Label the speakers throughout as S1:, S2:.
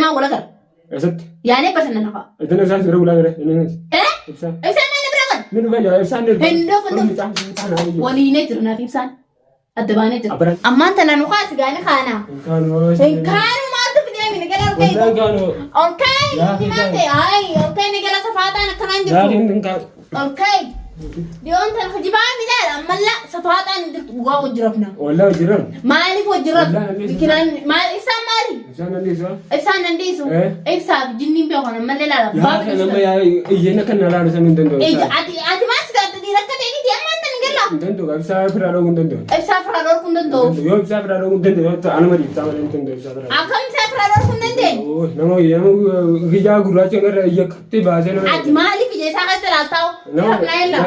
S1: Lamaan wal agarra.
S2: Eessatti?
S1: Yaanee bashannana fa'a.
S2: Isin ibsaan si bira bulaa jira. Inni inni.
S1: Eh?
S2: Ibsaan.
S1: Ibsaan maal na bira godha?
S2: Ni dhufa jira. Ibsaan ni dhufa.
S1: Hin dhufu, hin dhufu. Waliinee jira naaf ibsaan. Adda baanee jira.
S2: Abaran.
S1: Ammaan tana nu kaasi gaani kaana.
S2: Hin kaanu.
S1: Hin kaanu maaltu fidee mini gala ol
S2: Wallaan
S1: ka'i.
S2: kaanu.
S1: Ol ka'i
S2: Yaa
S1: miti maal ta'e? Ayi ol ka'i ni gala safaaxaan akkanaan jirtu.
S2: Laakiin hin kaanu.
S1: Ol ka'i. Dhiyoon tana kijibaa milaala ammalla safaaxaan hin jirtu dhugaa wajji rafna.
S2: Wallaan jiran.
S1: Maaliif wajji rafna?
S2: Wallaan anniisu.
S1: Bikinaan maal ibsaan maali?
S2: Ibsaan anniisu.
S1: Ibsaan dandeessu.
S2: Eh?
S1: Ibsaaf jinniin beekan ammallee laala.
S2: Yaa kan amma yaa iyyeen akka na laalu san hin danda'u.
S1: Ija ati ati maal si gaafte dhiira akka ta'eeti ammaan tan galla.
S2: Hin danda'u. Ibsaa firaa dhowwuu hin danda'u.
S1: Ibsaa firaa dhorkuu hin danda'u.
S2: Yoo ibsaa firaa dhowwuu hin danda'u anuma dhiibtaa malee hin danda'u ibsaa firaa.
S1: Akkam ibsaa firaa dhorkuu hin dandeenye?
S2: Nama nama ijaa gurraacha irra ija katti baasee nama.
S1: Ati maaliif ija isaa keessa ilaaltaa? Rafna illa.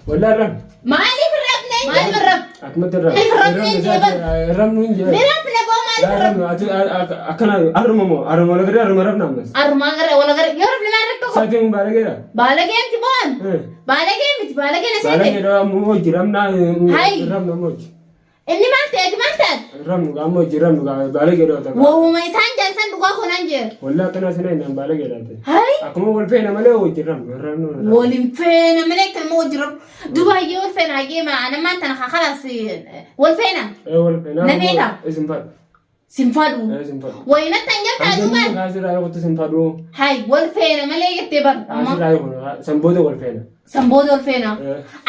S2: Wallaan rafna.
S1: Maaliif rafna? Maaliif rafna?
S2: Akkumatti irra.
S1: Maaliif rafna hin jeeban?
S2: Rafnu hin
S1: Ni
S2: jeeban.
S1: rafna boo maaliif rafna?
S2: Rafnu akkana arruma moo arruma wal agarree arruma rafna ammas.
S1: Arrumaa gara wal gara yoo rafne maal rakkoo qabu?
S2: Saatiin baalageera.
S1: Baalagee miti boon. Baalagee miti baalagee na seete.
S2: Baalageera ammoo hojii rafna
S1: Hai.
S2: rafna ammoo hojii.
S1: Inni maal ta'e ati maal taate?
S2: Rafnu ammoo hojii rafnu baalageera ta'e.
S1: Wawuma isaan jaalsan dhugaa konaan jee.
S2: Wallah akkana sinaa hin baalageera ta'e.
S1: Hai.
S2: Akkuma wal feena malee hojii rafnu rafnu.
S1: Waliin feena malee kan immoo wajjin rafu. Duuba hayyee wal feena hayyee ma anammaan tana haa kalaas wal feena.
S2: Wal feena.
S1: Na feeta?
S2: Isin fadhu.
S1: Sin fadhu.
S2: Isin fadhu.
S1: Wayinatti an jirtaa duubaan.
S2: Kaasirraa yoo kutu sin fadhu.
S1: Hay wal feena malee jettee bar. Amma
S2: Kaasirraa yoo kutu san booda wal feena.
S1: san booda wal feena.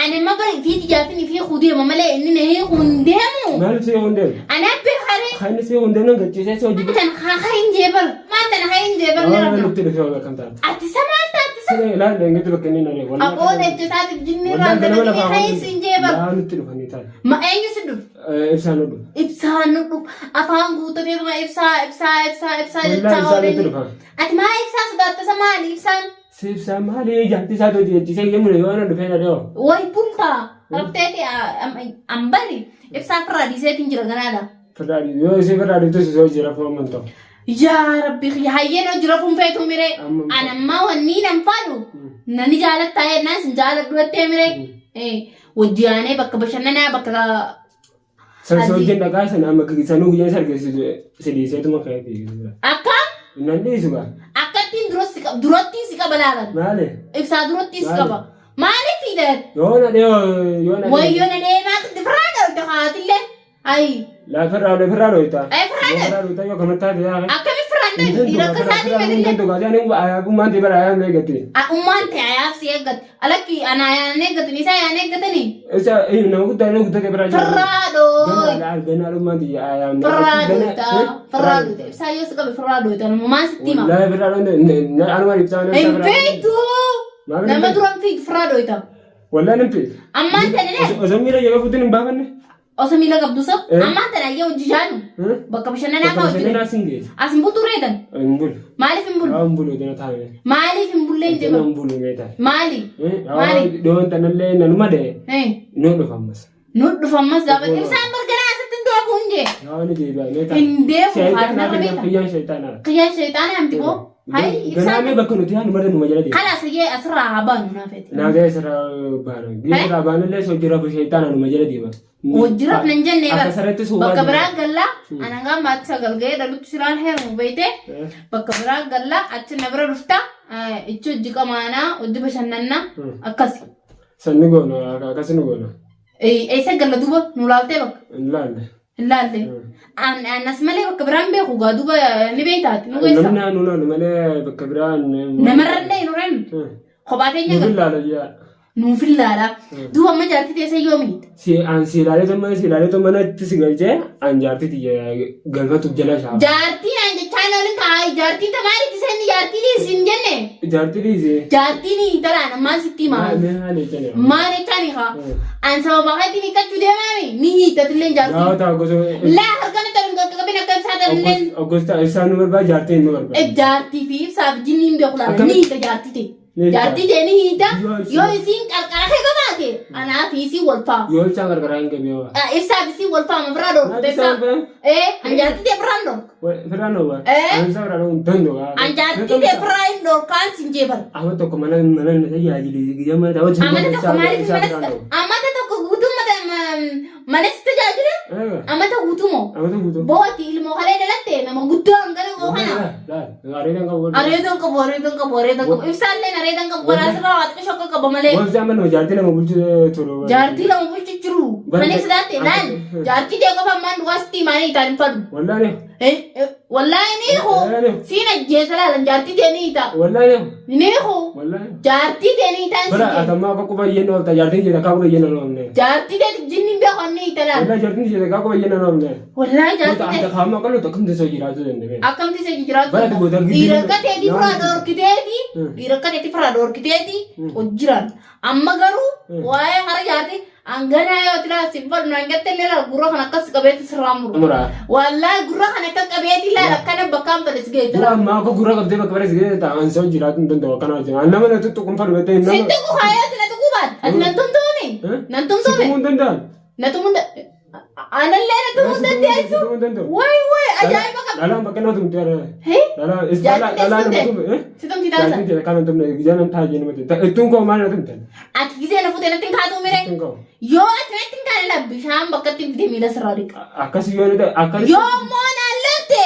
S1: Ani amma bara fiiti jaartiin fi deema malee inni na hiikuu hin deemu.
S2: Maaliif si hundeen?
S1: Ani abbe haree.
S2: Kan si hundeen nan gachiisee si hojii.
S1: Tan haa hayin jee bar. Maal tana hayin jee bar ni
S2: Waan
S1: rafna.
S2: nutti dhufee waan akkam taate.
S1: Ati sa maal taate sa?
S2: Siree ilaalle ingiti bakka inni nane.
S1: Aboo jecha isaatiif jinni irraa dalaganii hayin sin jee bar.
S2: Yaa nutti dhufanii taate.
S1: Ma eenyu si dhufe?
S2: Ibsaan nu dhufa.
S1: Ibsaan nu dhufa. Afaan guutatee ma ibsaa ibsaa ibsaa ibsaa
S2: Wallaan
S1: jechaa
S2: ibsaan nutti
S1: oolee.
S2: dhufa.
S1: Ati maa ibsaa sodaatta sa maali ibsaan?
S2: Si ibsaan maali jaartii isaa hojii hojjisee yemmuu yoo na dhufee na dhiyoo.
S1: Way bultaa. Rabteeti ambari ibsaa firraa dhiiseetiin jira ganaadha.
S2: Firraa yoo isii firraa dhiiftu si hojii rafuu amma hin ta'u.
S1: Yaa rabbi kiyya hayyeen hojii rafuun feetuu miree.
S2: Amma-
S1: An ammaa wanni nan fadhu nani jaalattaa jennaan sin jaaladhu jettee miree. Wajji yaanee bakka bashannanaa bakka
S2: San si
S1: Adii.
S2: hojii dhaqaa sana amma sanuu guyyaa isa argeessisu si dhiiseetuma ka'ee fiigu.
S1: akka
S2: Nan dhiisu gaa.
S1: akkattiin duratti si qaba durattiin si qaba laalan.
S2: Maali?
S1: Ibsaa durattiin si
S2: Maali?
S1: qaba. Maaliif fiidan?
S2: Yoo na dhiyoo yoo na dhiyoo.
S1: Wayyoo na deemaa firraa dhoyta kaatillee. Ayi.
S2: Lafarraa lafarraa dhoyta.
S1: Ay, firraa dhoyta.
S2: Lafarraa dhoyta yoo kanatti taate yaa.
S1: Akkami firraan dhoyta? Dhiira akka isaatii malee.
S2: Ummaan ta'e bara ayaan eeggatti.
S1: Ummaan ta'e ayaaf si eeggatti. Alakki ana ayaan eeggatani isa ayaan eeggatani.
S2: Isa nama guddaa nama guddaa ta'e biraa jira.
S1: Firraa dhooy.
S2: Ganaa ganaa ummaan ta'e ayaan.
S1: Firraa dhoyta. Firraa dhoyta. Ibsaa yoo si qabe firraa dhoyta. Nama maan sitti hima?
S2: Wallaahi firraa dhoyta. Anuma ibsaa nama
S1: Hin beektu.
S2: Maal
S1: Nama duran fiigu firraa dhoyta.
S2: Wallaahi hin fiigu.
S1: Ammaan tana lee.
S2: Osoo miila jala fuutiin hin baafanne.
S1: Osoo miila qabdu sa.
S2: Eh.
S1: Ammaan tana ayyee hojii jaanu. Bakka bashannanaa
S2: Bakka
S1: kaa hojii.
S2: bashannanaa sin geessa.
S1: As hin bultuu reetan.
S2: Hin bulu.
S1: Maaliif hin bulu?
S2: Yaa hin bulu dana taa'e.
S1: Maaliif hin bullee hin
S2: Dana
S1: jedhu?
S2: hin bulu mee taa'e.
S1: Maali? Maali?
S2: Dhiyoon tanallee nanuma dha'e.
S1: Eh.
S2: Nu dhufa ammas.
S1: Nu dhufa ammas gaafa ibsaan barganaa asitti hin deebi'u hin jee.
S2: Yaa ni deebi'a mee taa'e.
S1: Hin deebi'u haadha narra beekta.
S2: Kiyyaan shayitaanaa.
S1: Kiyyaan shayitaanaa hamti boo. Hayi
S2: Ganaa
S1: ibsaan.
S2: mee bakka nuti haa numarra numa jala deema.
S1: Kalaas iyyee asirraa haa baanu naaf eti.
S2: Naa ga'e sirraa baanu. Biyya sirraa baanullee sojjira shayitaanaa numa jala deema.
S1: Wajjiraaf nan jenne
S2: Akka
S1: bara.
S2: sarratti suuraa
S1: Bakka
S2: jira.
S1: biraa gallaa anangaa maatii sagal ga'ee dhalutti siraan heerumu beeyte. Bakka biraa gallaa achi na bira dhufta. Ichi hojii qamaanaa hojii bashannannaa akkasi.
S2: Sanni goona akkasi nu goona.
S1: Eessa galla duuba nu laaltee bakka
S2: Hin laalle.
S1: hin laalle. An as malee bakka biraan beeku gaa duuba ni beeytaati nu geessa.
S2: Namni nu laalu malee bakka biraa.
S1: Namarra illee nu rennu. Kophaa teenya
S2: Nuuf
S1: galla.
S2: hin laala yaa.
S1: Nuuf hin laala. Duuba amma jaartii teessa yoomi?
S2: Si an si ilaalee mana si ilaalee manatti si galchee an jaartii tiyya galfatuuf jala shaafa.
S1: Jaartii naan jechaa oolin kaa jaartiin tamaaritti seenni jaartii dhiisi hin jenne.
S2: Jaartii dhiisi.
S1: Jaartiin intalaan ammaan sitti himaa.
S2: Maal jechaa
S1: Maal jechaan haa? An sababa keetiin hiikkachuu deemaami ni hiikkatillee jaartiin.
S2: Yaa ta'a gosa.
S1: Laa harkaan itti hin qaqqabin akka ibsaa ta'ellee.
S2: Ogosta ibsaan nu barbaada jaartiin nu barbaada.
S1: Jaartii fi ibsaa fi jinni hin beeku laala ni hiika jaartii ta'e.
S2: Ni hiika.
S1: Jaartii ta'e ni hiika
S2: Yoo ibsaa-
S1: yoo isiin qarqara kee qabaate anaa fi isiin wal fa'a.
S2: Yoo ibsaan qarqaraa hin qabne waa.
S1: Ibsaa fi isiin wal fa'a ofirraa dhoorku ibsaa. Ee an jaartii ta'e ofirraa hin dhoorku.
S2: Firaan dhowwa.
S1: Eh?
S2: An ibsaa firaan dhowwa hin danda'u.
S1: An jaartii ta'e ofirraa hin dhoorkaan sin jeeban.
S2: Amma tokko mana mana na tajaajile guyyaa mana ta'u
S1: Amata tokko maaliif mana amata tokko guutuu mana si tajaajila? Amata guutuu moo?
S2: Amata guutuu.
S1: Booti ilmoo kalee dhalatte nama guddaa hangana koo kana.
S2: Areeda hin qabu.
S1: Areeda hin qabu, areeda hin qabu, areeda hin qabu. Ibsaalleen areeda hin qabu. Baraa sirraa waa xiqqoo shokka qaba malee.
S2: Wanti amma nama jaartii lama bulchu turu.
S1: Jaartii lama bulchu jiru. Kan ibsitaatti laal. Jaartii tee qofa ammaan duwwaa sitti himaanii itaan hin fadhu.
S2: Wallaahi.
S1: Wallaahi ni hoo. Siin ajjeesa laalan jaartii tee ni hiita.
S2: Wallaahi.
S1: Ni hoo.
S2: Wallaahi.
S1: Jaartii tee ni hiitaan
S2: Bara
S1: si jee.
S2: atammaa akka quba iyyeen oolta jaartiin jedha akka quba iyyeen oolne.
S1: Jaartii tee jinni hin beeku ni hiita laal.
S2: Wallaahi jaartiin jedha akka quba iyyeen oolne.
S1: Wallaahi jaartii
S2: Goota
S1: tee.
S2: anta kaama qaluu akkamti isa jiraachuu danda'e.
S1: Akkamti isa jiraatu
S2: Bara ati goota gidduu-
S1: dhiira akka teetii firaa dhoorkiteeti
S2: Hmm.
S1: dhiira akka teetii firaa dhoorkiteeti
S2: Hmm.
S1: hojjiran amma garuu
S2: Hmm.
S1: waa'ee hara jaartii hanganaa yoo tilaa si fadhu naan jette illee laal gurra kan akkas qabeetti sirraa muru
S2: Muraa.
S1: wallaahi gurra kan akka qabeetti laal akkana bakkaan bades geesse
S2: Dura ammaa akka gurra qabdee bakka barees ga'ee ta'an isa jiraachuu hin danda'u akkana hojjetan. An nama na tuttuqu hin fadhu beektee nama.
S1: Sitti kukaa yoo tila tuquu baat ati nan tumtuumi nan
S2: Si
S1: tumtuumi
S2: tumuu hin danda'an.
S1: na tumuu Anallee na tumuu dandeessu.
S2: Tumuu hin danda'u.
S1: Wayi wayi ajaa'iba qaba.
S2: Dhalaan bakka nama tumte.
S1: Hee?
S2: Dhalaan dhalaan
S1: Jaartiin
S2: nama tumte.
S1: Si tumti taasa.
S2: Jaartiin ta'e kan tumne gizaan nan taa'ee nama tumte. Ittuun koo maal na tumte?
S1: Ati gisee na fuutee natti hin kaatuu mire.
S2: Ittuun koo.
S1: Yoo ati natti hin kaane laa bishaan bakka itti fidee miila sirraa dhiqa.
S2: Akkas yoo ta'e akkas.
S1: Yoo immoo naan lafte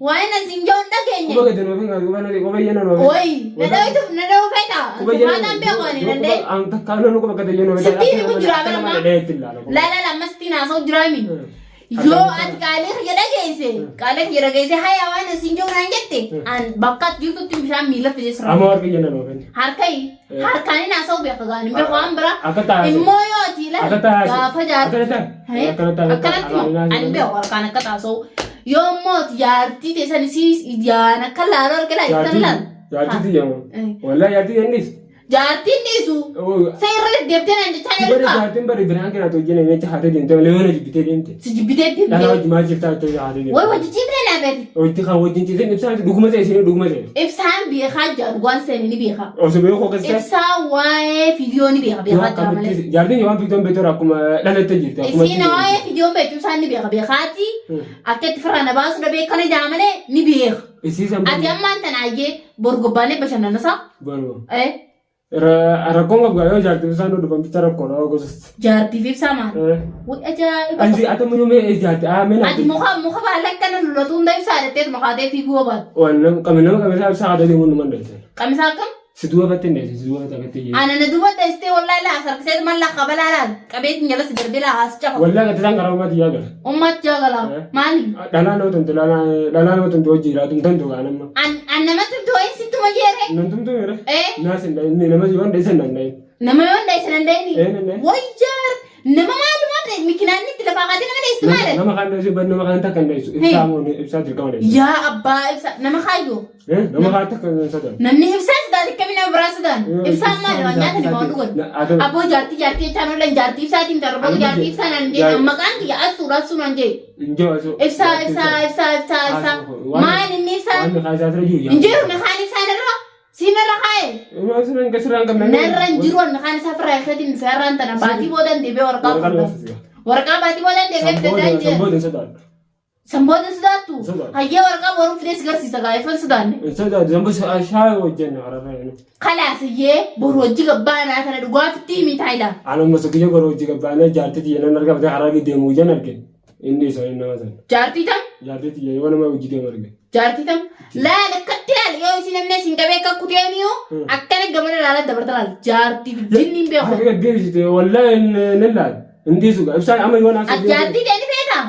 S1: waa'ee na siin jedhu hin dhageenye.
S2: Quba gadi nuuf hin quba nadi quba iyyana nuuf.
S1: Wayi na dhawitu na dhawu feeta. Sifaataan beeku ani danda'e.
S2: An takka nanu quba gadi iyyana nuuf.
S1: Sittiin himu jira bara ammaa. Laa laa laa ammas ittiin haasa'u jira mi. Yoo ati qaalee kiyya dhageesse qaalee kiyya dhageesse haya waan asiin jiru naan jette an bakka ati jirtutti bishaan miila fidee sirraa.
S2: Amma warqa iyyana nuuf.
S1: Harkai harkaan hin haasa'u beeka gaani beeku waan biraa.
S2: Akka taa'e.
S1: Immoo yoo ati ilaali
S2: Akka taa'e.
S1: gaafa jaartii.
S2: Akkana taa'e. Akkana taa'e.
S1: Akkanatti moo ani beeku harkaan akka taasa'u. Yoo immoo ati jaartii teessan isii ijaan akka laaluu argina ibsan laal.
S2: Jaartii tiyyamu. Wallahi jaartii jennis.
S1: Jaartiin dhiisu. Sa irra deddeebitee naan jechaa
S2: Bari
S1: jirta.
S2: jaartiin bari biraan kana hojii na jecha haatee deemte malee yoo na jibbitee deemte.
S1: Si jibbitee
S2: Dhala
S1: deemtee.
S2: hojii maal jirtaa jettee haatee deemte.
S1: Way hojii ciifnee naa beeti.
S2: Hojii kan wajjin ciisin ibsaan dhuguma ta'e isin dhuguma ta'e.
S1: Ibsaan beekaa jira dhugaan seeni ni beeka.
S2: Osoo beekuu akkasii
S1: Ibsaan waa'ee fiidiyoo ni beeka beekaa jira malee.
S2: Jaartiin waan fiidoon beektu akkuma dhalattee jirti. Akkuma
S1: Isiin waa'ee fiidiyoon beektu ibsaan ni beeka beekaati. Akka itti firraa na baasu dhabee kana jaa malee ni beeka.
S2: Isiisan
S1: Ati ammaan tanaayyee bor gobbaanee bashannanasaa.
S2: Baruu.
S1: Eh,
S2: Rakkoon qabu yoo jaartiin isaan dhufan bicha rakkoodha gosas.
S1: Jaartii fi ibsaa maal? Way ajaa'iba!
S2: Ansi ata mulumee jaarti aa mena.
S1: Ati muka muka baala akkana lolatu hunda ibsaa jettee mukaatee fiiguu baatu.
S2: Waan nama qabe nama qabe isaa ibsaa aadaa deemuun nama dhalche.
S1: Qamisaa akkam?
S2: Si duuba fatte hin dheesse si duuba fatte akkatti jee.
S1: Ana na duuba dheessitee wallahi laa sarkisee mallaa kabalaa laal qabeetiin jala si darbee laa haas cafa.
S2: Wallaa gatti isaan karaa uummati yaa gala.
S1: Ummat jagala maali?
S2: Dhalaa nama tumte dhalaa nama tumte hojii jiraatu hin danda'u kaan amma.
S1: An an namatti too'in sittuma jeere.
S2: Nan tumtu mere.
S1: Eh?
S2: Naas hin dhahin nama si waan dheesse hin danda'in.
S1: Nama yoo hin dheesse danda'ini.
S2: Eh, danda'in.
S1: Wayyaar nama maalumaaf ta'e mikinaan itti lafaa kaatee nama dheessitu maali?
S2: Nama kaan dheessu ban nama kaan takka hin dheessu. Ibsaa moo ibsaa dirqama dheessu.
S1: Yaa abbaa ibsa nama kaayyoo.
S2: Eh, Nama kaan takka hin sodaatu.
S1: Namni ibsaa sodaate akkamii nama biraa sodaan? Ibsaan maali waan nyaatan waan dhugan? Aboo jaartii jaartii jechaan oolan jaartii ibsaatiin darboo jaartii ibsaa naan jee maqaan kiyya asuudha asuu naan jee. Ibsaa ibsaa ibsaa ibsaa ibsaa maal inni ibsaan?
S2: Waan maqaa isaa irra jiru
S1: Hin jiru maqaan ibsaan irra siin irra kaa'e. Narra hin jiru maqaan isaa firraa isaatiin feerraan tana baatii boodan deebi'ee waraqaa fudhata. Waraqaa baatii boodan deebi'ee fudhataa jee. San booda sodaattu?
S2: Sodaadha.
S1: Hayyee waraqaa boruu fidee si garsiisa gaa ifan sodaanne. Kalaas iyyee boru hojii gabbaanaa kana dhugaatitti himi taayilaa. Jaartii tam? Jaartii tam? Laal akkatti laal yoo isin namni isin qabee akka kuteeniyu akkana gamana laala dabarta laal jaartii jinni hin beeku. Ati jaartii ta'e ni feetaa?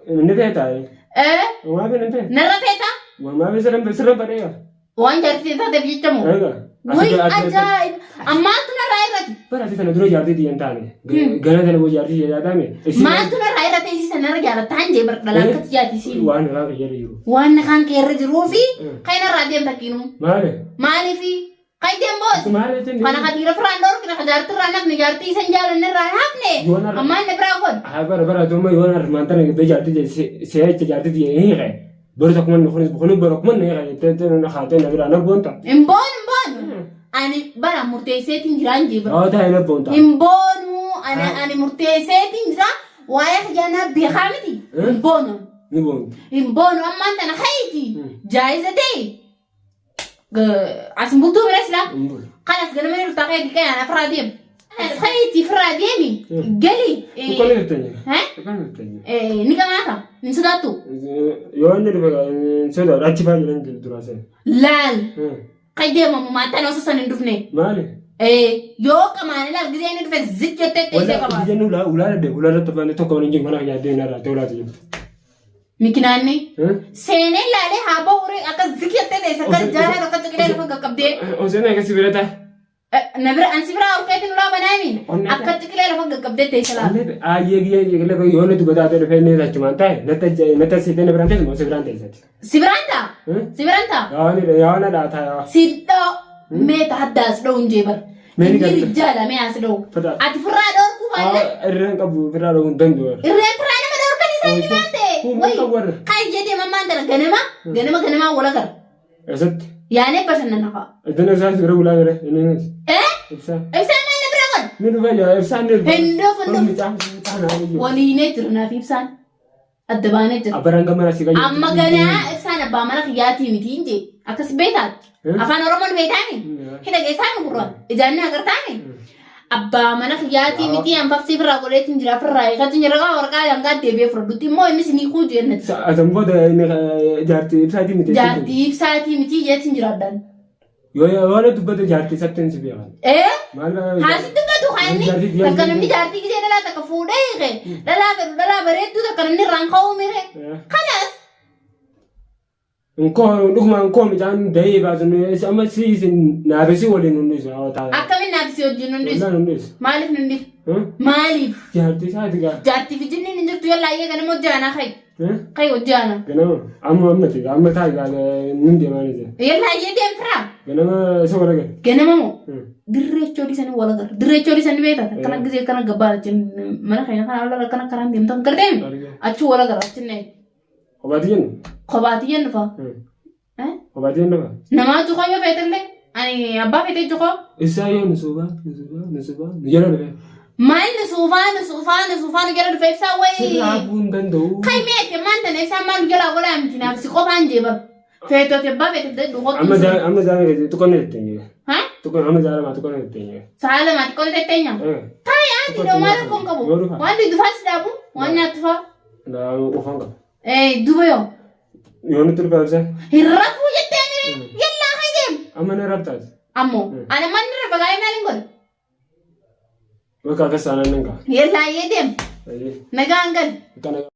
S2: Inni feetaa?
S1: Ee
S2: Uumaa fi inni feeta?
S1: narra feetaa?
S2: Uumaa fi sirra sirra badheera.
S1: Waan jaartii taateef jecha moo?
S2: Egaa.
S1: Way ajaa'iba! Ammaatu narraa irratti.
S2: Bara ati tana dura jaartii tiyya hin taane. Gana tana boo jaartii tiyya taame.
S1: Maaltu narraa irratti isiisa narra jaalataan jee bar dhalaa akkatti jaati isiin.
S2: Waan irraa fayyada jiru.
S1: Waan kaan kee irra jiruu fi kan irraa deemta kiinuu.
S2: Maali?
S1: Maaliifi? Kan deem boos.
S2: Maali jechuun?
S1: Kana ka dhiira firaan dhorkine ka jaartii irraa nafne jaartii isan jaalanne irraa hafne.
S2: Yoon har'a-
S1: Ammaan na biraa godhu.
S2: Haa bara bara tumma yoon armaan tana gidduu jaartii tiyya seecha jaartii tiyya hin hiiqe. Bara tokkuma inni kunis kunis bara kuma inni hiiqe jettee na haatee na biraa na boonta.
S1: Hin boonu hin boonu. Ani bara murteesseetiin jiraan jee bara.
S2: Haa ta'e na boonta.
S1: Hin boonu ani ani murteesseetiin jira waa'ee kijaanaa beekaa miti. Hin boonu.
S2: Ni boonta.
S1: Hin boonu ammaan tana hayti jaayiza ta'e asin bultuu bira silaa.
S2: Hin boonu.
S1: Kanas ganama ni dhuftaa ka'ee diqaa yaana firaa deemu. Ka'iitii firraa deemi. Gali.
S2: Tuqqoon jettanii.
S1: Eh?
S2: Tuqqoon jettanii.
S1: Ni qamaata. Hin sodaattu.
S2: Yoo inni dhufe sodaadha achi faa jiran jiru duraa seena.
S1: Laal. Kan deemamu maataan osoo san hin dhufne.
S2: Maali?
S1: Yoo qamaane laal gisee inni dhufe zik jettee teessee qabaata.
S2: Biyya ulaa ulaa dhadhe ulaa irratti afaan tokko waliin jiru mana kiyyaa deemna irraa ta'e ulaatu jirtu.
S1: Mikinaanni. Seenee laalee haa bahu akka zik jettee teesse akka jaalaan akka ciqilee lafa qaqqabdee.
S2: Osoo akkasii bira taa'e.
S1: Na bira ansi bira urkeetiin ulaa banaami. Akka ciqilee lafa qaqqabdee teesse laala.
S2: Ayyee biyya ciqilee yoo nuti gotaa ta'e dhufee inni achumaan taa'e natti asiitee na biraan teessu moo si biraan teessati.
S1: Si biraan ta'a. Si biraan ta'a.
S2: Yaa na dhaataa yaa.
S1: Si dhoo mee hadda as dhoo hin jee bar.
S2: Mee ni
S1: Inni
S2: garta.
S1: rijaala mee as dhoo.
S2: Fedha.
S1: Ati firraa dhoorkuu baanna.
S2: Irreen qabu firraa dhowwuu hin danda'u.
S1: Irreen firraa nama dhoorkan isaa inni maal ta'e?
S2: Humna
S1: Wayi
S2: qabu warra.
S1: kan jedhee mammaan tana ganama ganama ganamaa wal agarra.
S2: Eessatti?
S1: Yaanee bashannana fa'a.
S2: Iddoo ibsaa si bira bulaa jira. Inni nuti.
S1: Eh?
S2: Ibsaa.
S1: Ibsaan maal na bira godha?
S2: Ni dhufa jira ibsaan ni dhufa.
S1: Hin dhufu, hin dhufu. Waliinee jira naaf ibsaan. Adda baanee jira.
S2: Abaraan gamana si qayyadu.
S1: Amma ganaa ibsaan abbaa mana kiyyaatii miti hin jee. Akkas beektaati. Afaan Oromoon beektaami? Hin dhageessaami gurraan. Ijaan ni agartaami? Abbaa mana kiyyaatii miti an faksii firraa godheetiin jira firraa eegatiin jira qaba warqaa dangaa deebi'ee fudhadhutti immoo innis ni kuu jennati.
S2: Asan booda inni jaartii ibsaatii miti.
S1: Jaartii ibsaatii miti jeetiin jira addaan.
S2: Yoo yoo na dubbate jaartii isatti hin si beekan.
S1: Ee?
S2: Maal
S1: Haasi dubbatu kan inni takka namni jaartii gisee dhalaa takka fuudhee hiike dhalaa fedhu dhalaa bareedduu takka namni irraan ka'uu mire. Kanaas
S2: Nkoo dhuguma nkoo mucaan da'ee baasu amma si isin naafisi waliin hundisu.
S1: Akkamiin naafisi wajjin hundisu?
S2: Wallaan hundisu.
S1: Maaliif hundisu? Maaliif?
S2: Jaartii isaati gaa.
S1: Jaartii fi jinniin hin jirtu yallaa ayyee ganama hojjaanaa kai. Kai hojjaana.
S2: Ganama amma amma ti amma taa gaa nin deemaa ni jira.
S1: Yallaa ayyee deemfiraa.
S2: Ganama isa wal agarra.
S1: Ganama moo? Dirree choolii sanii wal agarra. Dirree choolii sanii beektaa? Akkana gisee akkana gabbaan achi mana keenya kana wal akkana karaan deemtan garteemi. Achi wal agarra achi nee.
S2: Kophaati jennu.
S1: Kophaati jennu fa'a.
S2: Kophaati jennu fa'a.
S1: Namaa jukoo yoo feetellee ani abbaa feetee jukoo.
S2: Isaa yoo nu suubaa nu suubaa nu suubaa nu jala dhufe.
S1: Maal nu suufaa nu suufaa nu suufaa nu jala dhufe ibsaa wayii.
S2: Sirraa hafuu hin danda'u.
S1: Kai meete maan tana ibsaa maal nu jalaa godhaa miti naaf si qofaan jee bar. Feetoote abbaa feete fidadhu
S2: Amma
S1: kottu.
S2: zaa amma zaa tuqannee jetteen.
S1: Ha?
S2: Tuqannee amma zaa lamaa tuqannee jetteen.
S1: Sa'a lamaa xiqqoo tetteenya. Taa'ee ati doo maal rakkoon qabu.
S2: Yoo dhufa.
S1: Waan dufaas dhaabu waan nyaattu fa'a.
S2: Ufaan qaba.
S1: Eh, duba yoo.
S2: Yoo nutti dhufa ibsa.
S1: Hin rafuu jettee mire. Yallaa hayyem.
S2: Amma na rabtaati.
S1: Ammoo ana manni rafa gaa'ee maal hin godhu.
S2: Bakka akkas taanaan nan ka'a.
S1: Yallaa hayyee deem. Nagaan gal.
S2: Kana.